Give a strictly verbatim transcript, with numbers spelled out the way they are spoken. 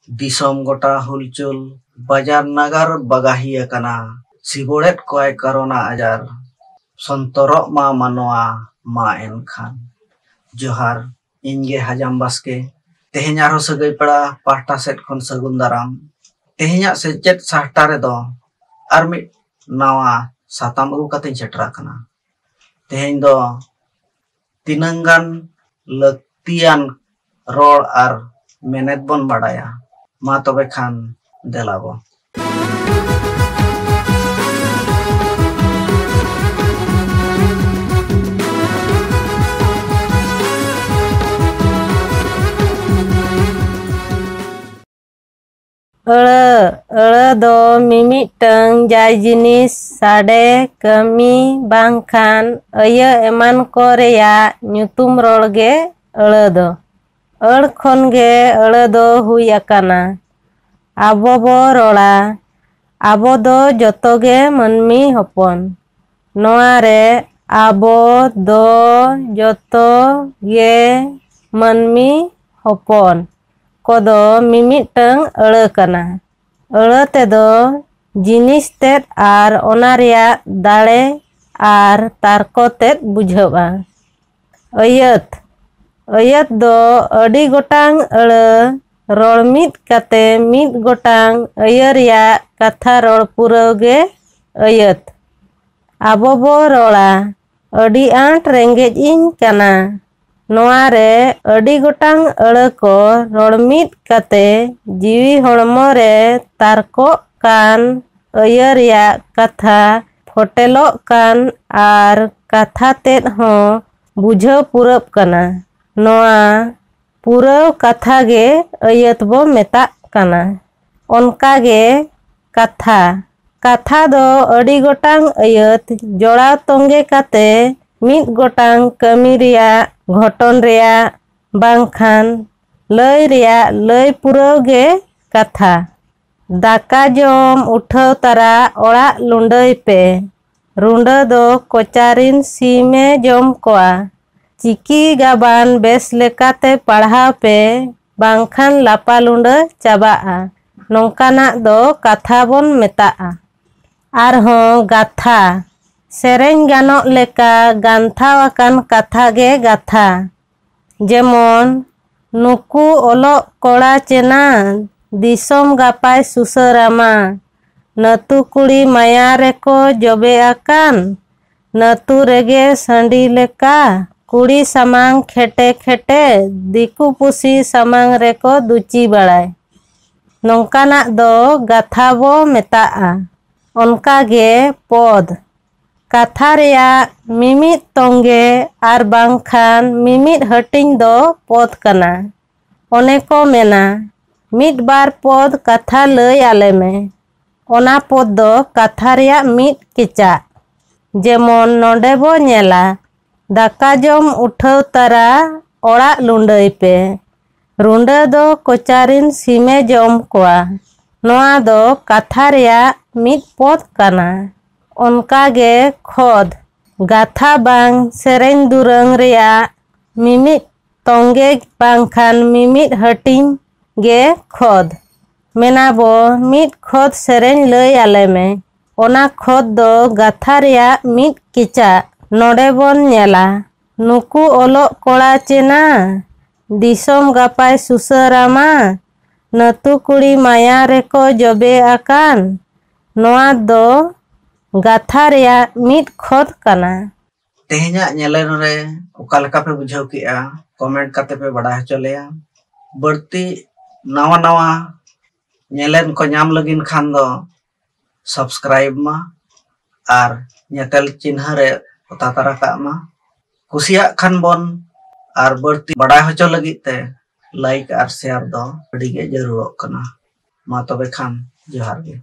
ᱫᱤᱥᱚᱢ ᱜᱚᱴᱟ ᱦᱩᱞᱪᱩᱞ, ᱵᱟᱡᱟᱨ ᱱᱟᱜᱟᱨ ᱵᱟᱜᱟᱦᱤ ᱟᱠᱟᱱᱟ᱾ ᱥᱤᱵᱚᱲᱮᱫ ᱠᱚᱣᱟᱭ ᱠᱟᱨᱚᱱᱟ ᱟᱡᱟᱨ, ᱥᱚᱱᱛᱚᱨᱚᱜ ᱢᱟ ᱢᱟᱱᱣᱟ ᱢᱟ ᱮᱱᱠᱷᱟᱱ᱾ ᱡᱚᱦᱟᱨ, ᱤᱧ ᱜᱮ ᱦᱟᱡᱟᱢ ᱵᱟᱥᱠᱮ᱾ ᱛᱮᱦᱮᱧ ᱟᱨᱦᱚᱸ ᱥᱟᱹᱜᱟᱹᱭ ᱯᱮᱲᱟ ᱯᱟᱦᱴᱟ ᱥᱮᱫ ᱠᱷᱚᱱ ᱥᱟᱹᱜᱩᱱ ᱫᱟᱨᱟᱢ᱾ ᱛᱮᱦᱮᱧᱟᱜ ᱥᱮᱪᱮᱫ ᱥᱟᱦᱴᱟ ᱨᱮᱫᱚ ᱟᱨ ᱢᱤᱫ ᱱᱟᱣᱟ ᱥᱟᱛᱟᱢ ᱟᱹᱜᱩ ᱠᱟᱛᱮᱧ ᱥᱮᱴᱮᱨ ᱟᱠᱟᱱᱟ᱾ ᱛᱮᱦᱮᱧ ᱫᱚ ᱛᱤᱱᱟᱹᱝ ᱜᱟᱱ ᱞᱟᱹᱠᱛᱤᱭᱟᱱ ᱨᱚᱲ ᱟᱨ ᱢᱮᱱᱮᱛ ᱵᱚᱱ ᱵᱟᱰᱟᱭᱟ᱾ ᱢᱟ ᱛᱚᱵᱮ ᱠᱷᱟᱱ ᱫᱮᱞᱟ ᱵᱚ᱾ ᱟᱹᱲᱟᱹ᱾ ᱟᱹᱲᱟᱹ ᱫᱚ ᱢᱤᱢᱤᱫᱴᱟᱹᱝ ᱡᱟᱭ ᱡᱤᱱᱤᱥ, ᱥᱟᱰᱮ, ᱠᱟᱹᱢᱤ ᱵᱟᱝᱠᱷᱟᱱ ᱟᱹᱭᱟᱹ ᱮᱢᱟᱱ ᱠᱚ ᱨᱮᱭᱟᱜ ᱧᱩᱛᱩᱢ ᱨᱚᱲ ᱜᱮ ᱟᱹᱲᱟᱹ ᱫᱚ᱾ ᱟᱹᱲ ᱠᱷᱚᱱ ᱜᱮ ᱟᱹᱲᱟᱹ ᱫᱚ ᱦᱩᱭ ᱟᱠᱟᱱᱟ᱾ ᱟᱵᱚ ᱵᱚ ᱨᱚᱲᱟ, ᱟᱵᱚ ᱫᱚ ᱡᱚᱛᱚ ᱜᱮ ᱢᱟᱹᱱᱢᱤ ᱦᱚᱯᱚᱱ᱾ ᱱᱚᱣᱟ ᱨᱮ ᱟᱵᱚ ᱫᱚ ᱡᱚᱛᱚ ᱜᱮ ᱢᱟᱹᱱᱢᱤ ᱦᱚᱯᱚᱱ ᱠᱚᱫᱚ ᱢᱤᱢᱤᱫᱴᱟᱹᱝ ᱟᱹᱲᱟᱹ ᱠᱟᱱᱟ᱾ ᱟᱹᱲᱟᱹ ᱛᱮᱫᱚ ᱡᱤᱱᱤᱥ ᱛᱮᱫ ᱟᱨ ᱚᱱᱟ ᱨᱮᱭᱟᱜ ᱫᱟᱲᱮ ᱟᱨ ᱛᱟᱨᱠᱚ ᱛᱮᱫ ᱵᱩᱡᱷᱟᱹᱜᱼᱟ᱾ ᱟᱹᱭᱟᱹᱛ᱾ ᱟᱹᱭᱟᱹᱛ ᱫᱚ ᱟᱹᱰᱤ ᱜᱚᱴᱟᱝ ᱟᱹᱲᱟᱹ ᱨᱚᱲ ᱢᱤᱫ ᱠᱟᱛᱮ ᱢᱤᱫ ᱜᱚᱴᱟᱝ ᱟᱹᱭᱟᱹ ᱨᱮᱭᱟᱜ ᱠᱟᱛᱷᱟ ᱨᱚᱲ ᱯᱩᱨᱟᱹᱣ ᱜᱮ ᱟᱹᱭᱟᱹᱛ᱾ ᱟᱵᱚ ᱵᱚ ᱨᱚᱲᱟ, "ᱟᱹᱰᱤ ᱟᱸᱴ ᱨᱮᱸᱜᱮᱡ ᱤᱧ ᱠᱟᱱᱟ᱾" ᱱᱚᱣᱟ ᱨᱮ ᱟᱹᱰᱤ ᱜᱚᱴᱟᱝ ᱟᱹᱲᱟᱹ ᱠᱚ ᱨᱚᱲ ᱢᱤᱫ ᱠᱟᱛᱮ ᱡᱤᱣᱤ ᱦᱚᱲᱢᱚ ᱨᱮ ᱛᱟᱨᱠᱚᱜ ᱠᱟᱱ ᱟᱹᱭᱟᱹ ᱨᱮᱭᱟᱜ ᱠᱟᱛᱷᱟ ᱯᱷᱚᱴᱮᱞᱚᱜ ᱠᱟᱱ ᱟᱨ ᱠᱟᱛᱷᱟ ᱛᱮᱫ ᱦᱚᱸ ᱵᱩᱡᱷᱟᱹᱣ ᱯᱩᱨᱟᱹᱜ ᱠᱟᱱᱟ᱾ ᱱᱚᱣᱟ ᱯᱩᱨᱟᱹᱣ ᱠᱟᱛᱷᱟ ᱜᱮ ᱟᱹᱭᱟᱹᱛ ᱵᱚ ᱢᱮᱛᱟᱜ ᱠᱟᱱᱟ᱾ ᱚᱱᱠᱟ ᱜᱮ ᱠᱟᱛᱷᱟ᱾ ᱠᱟᱛᱷᱟ ᱫᱚ ᱟᱹᱰᱤ ᱜᱚᱴᱟᱝ ᱟᱹᱭᱟᱹᱛ ᱡᱚᱲᱟᱣ ᱛᱚᱸᱜᱮ ᱠᱟᱛᱮ ᱢᱤᱫ ᱜᱚᱴᱟᱝ ᱠᱟᱹᱢᱤ ᱨᱮᱭᱟᱜ, ᱜᱷᱚᱴᱚᱱ ᱨᱮᱭᱟᱜ, ᱵᱟᱝᱠᱷᱟᱱ ᱞᱟᱹᱭ ᱨᱮᱭᱟᱜ ᱞᱟᱹᱭ ᱯᱩᱨᱟᱹᱣ ᱜᱮ ᱠᱟᱛᱷᱟ᱾ ᱫᱟᱠᱟ ᱡᱚᱢ ᱩᱴᱷᱟᱹᱣ ᱛᱟᱨᱟ ᱚᱲᱟᱜ ᱞᱩᱸᱰᱟᱹᱭ ᱯᱮ᱾ ᱨᱩᱸᱰᱟᱹ ᱫᱚ ᱠᱚᱪᱟᱨᱤᱱ ᱥᱤᱢᱮ ᱡᱚᱢ ᱠᱚᱣᱟ᱾ ᱪᱤᱠᱤ ᱜᱟᱵᱟᱱ ᱵᱮᱥ ᱞᱮᱠᱟᱛᱮ ᱯᱟᱲᱦᱟᱣ ᱯᱮ᱾ ᱵᱟᱝᱠᱷᱟᱱ ᱞᱟᱯᱟ ᱞᱩᱸᱰᱟᱹ ᱪᱟᱵᱟᱜᱼᱟ᱾ ᱱᱚᱝᱠᱟᱱᱟᱜ ᱫᱚ ᱠᱟᱛᱷᱟ ᱵᱚᱱ ᱢᱮᱛᱟᱜᱼᱟ᱾ ᱟᱨᱦᱚᱸ ᱜᱟᱛᱷᱟ, ᱥᱮᱨᱮᱧ ᱜᱟᱱᱚᱜ ᱞᱮᱠᱟ ᱜᱟᱱᱛᱷᱟᱣ ᱟᱠᱟᱱ ᱠᱟᱛᱷᱟ ᱜᱮ ᱜᱟᱛᱷᱟ᱾ ᱡᱮᱢᱚᱱ, ᱱᱩᱠᱩ ᱚᱞᱚᱜ ᱠᱚᱲᱟ ᱪᱮᱱᱟ, ᱫᱤᱥᱚᱢ ᱜᱟᱯᱟᱭ ᱥᱩᱥᱟᱹᱨᱟᱢᱟ᱾ ᱱᱟᱹᱛᱩ ᱠᱩᱲᱤ ᱢᱟᱭᱟ ᱨᱮᱠᱚ ᱡᱚᱵᱮ ᱟᱠᱟᱱ, ᱱᱟᱹᱛᱩ ᱨᱮᱜᱮ ᱥᱟᱺᱰᱤ ᱞᱮᱠᱟ, ᱠᱩᱲᱤ ᱥᱟᱢᱟᱝ ᱠᱷᱮᱴᱮ ᱠᱷᱮᱴᱮ, ᱫᱤᱠᱩ ᱯᱩᱥᱤ ᱥᱟᱢᱟᱝ ᱨᱮᱠᱚ ᱫᱩᱪᱤ ᱵᱟᱲᱟᱭ᱾ ᱱᱚᱝᱠᱟᱱᱟᱜ ᱫᱚ ᱜᱟᱛᱷᱟ ᱵᱚ ᱢᱮᱛᱟᱜᱼᱟ᱾ ᱚᱱᱠᱟᱜᱮ ᱯᱚᱫ, ᱠᱟᱛᱷᱟ ᱨᱮᱭᱟᱜ ᱢᱤᱢᱤᱫ ᱛᱚᱝᱜᱮ ᱟᱨ ᱵᱟᱝᱠᱷᱟᱱ ᱢᱤᱢᱤᱫ ᱦᱟᱹᱴᱤᱧ ᱫᱚ ᱯᱚᱫ ᱠᱟᱱᱟ᱾ ᱚᱱᱮ ᱠᱚ ᱢᱮᱱᱟ, ᱢᱤᱫ ᱵᱟᱨ ᱯᱚᱫ ᱠᱟᱛᱷᱟ ᱞᱟᱹᱭ ᱟᱞᱮ ᱢᱮ᱾ ᱚᱱᱟ ᱯᱚᱫ ᱫᱚ ᱠᱟᱛᱷᱟ ᱨᱮᱭᱟᱜ ᱢᱤᱫ ᱠᱮᱪᱟᱜ᱾ ᱡᱮᱢᱚᱱ ᱱᱚᱰᱮ ᱵᱚ ᱧᱮᱞᱟ, ᱫᱟᱠᱟ ᱡᱚᱢ ᱩᱴᱷᱟᱹᱣ ᱛᱟᱨᱟ ᱚᱲᱟᱜ ᱞᱩᱸᱰᱟᱹᱭ ᱯᱮ᱾ ᱨᱩᱸᱰᱟᱹ ᱫᱚ ᱠᱚᱪᱟᱨᱤᱱ ᱥᱤᱢᱮ ᱡᱚᱢ ᱠᱚᱣᱟ᱾ ᱱᱚᱣᱟ ᱫᱚ ᱠᱟᱛᱷᱟ ᱨᱮᱭᱟᱜ ᱢᱤᱫ ᱯᱚᱫ ᱠᱟᱱᱟ᱾ ᱚᱱᱠᱟᱜᱮ ᱠᱷᱚᱫ, ᱜᱟᱛᱷᱟ ᱵᱟᱝ ᱥᱮᱨᱮᱧ ᱫᱩᱨᱟᱹᱝ ᱨᱮᱭᱟᱜ ᱢᱤᱢᱤᱫ ᱛᱚᱝᱜᱮ ᱵᱟᱝᱠᱷᱟᱱ ᱢᱤᱢᱤᱫ ᱦᱟᱹᱴᱤᱧ ᱜᱮ ᱠᱷᱚᱫ᱾ ᱢᱮᱱᱟᱵᱚ, ᱢᱤᱫ ᱠᱷᱚᱫ ᱥᱮᱨᱮᱧ ᱞᱟᱹᱭ ᱟᱞᱮ ᱢᱮ᱾ ᱚᱱᱟ ᱠᱷᱚᱫ ᱫᱚ ᱜᱟᱛᱷᱟ ᱨᱮᱭᱟᱜ ᱢᱤᱫ ᱠᱮᱪᱟᱜ᱾ ᱱᱚᱰᱮ ᱵᱚᱱ ᱧᱮᱞᱟ, ᱱᱩᱠᱩ ᱚᱞᱚᱜ ᱠᱚᱲᱟ ᱪᱮᱱᱟ, ᱫᱤᱥᱚᱢ ᱜᱟᱯᱟᱭ ᱥᱩᱥᱟᱹᱨᱟᱢᱟ, ᱱᱟᱹᱛᱩ ᱠᱩᱲᱤ ᱢᱟᱭᱟ ᱨᱮᱠᱚ ᱡᱚᱵᱮ ᱟᱠᱟᱱ᱾ ᱱᱚᱣᱟ ᱫᱚ ᱜᱟᱛᱷᱟ ᱨᱮᱭᱟᱜ ᱢᱤᱫ ᱠᱷᱚᱫ ᱠᱟᱱᱟ᱾ ᱛᱮᱦᱮᱧᱟᱜ ᱧᱮᱞᱮᱱ ᱨᱮ ᱚᱠᱟ ᱞᱮᱠᱟ ᱯᱮ ᱵᱩᱡᱷᱟᱹᱣ ᱠᱮᱜᱼᱟ? ᱠᱚᱢᱮᱱᱴ ᱠᱟᱛᱮ ᱯᱮ ᱵᱟᱰᱟᱭ ᱦᱚᱪᱚ ᱞᱮᱭᱟ᱾ ᱵᱟᱹᱲᱛᱤ ᱱᱟᱣᱟ ᱱᱟᱣᱟ ᱧᱮᱞᱮᱱ ᱠᱚ ᱧᱟᱢ ᱞᱟᱹᱜᱤᱫ ᱠᱷᱟᱱ ᱫᱚ ᱥᱟᱵᱥᱠᱨᱟᱭᱤᱵ ᱢᱟ ᱟᱨ ᱧᱮᱛᱮᱞ ᱪᱤᱱᱦᱟᱹ ᱨᱮ ᱚᱛᱟ ᱛᱟᱨᱟ ᱠᱟᱜ ᱢᱟ᱾ ᱠᱩᱥᱤᱭᱟᱜ ᱠᱷᱟᱱ ᱵᱚᱱ ᱟᱨ ᱵᱟᱹᱲᱛᱤ ᱵᱟᱰᱟᱭ ᱦᱚᱪᱚ ᱞᱟᱹᱜᱤᱫ ᱛᱮ ᱞᱟᱭᱤᱠ ᱟᱨ ᱥᱮᱭᱟᱨ ᱫᱚ ᱟᱹᱰᱤ ᱜᱮ ᱡᱟᱹᱨᱩᱲᱚᱜ ᱠᱟᱱᱟ᱾ ᱢᱟ ᱛᱚᱵᱮ ᱠᱷᱟᱱ ᱡᱚᱦᱟᱨ ᱜᱮ᱾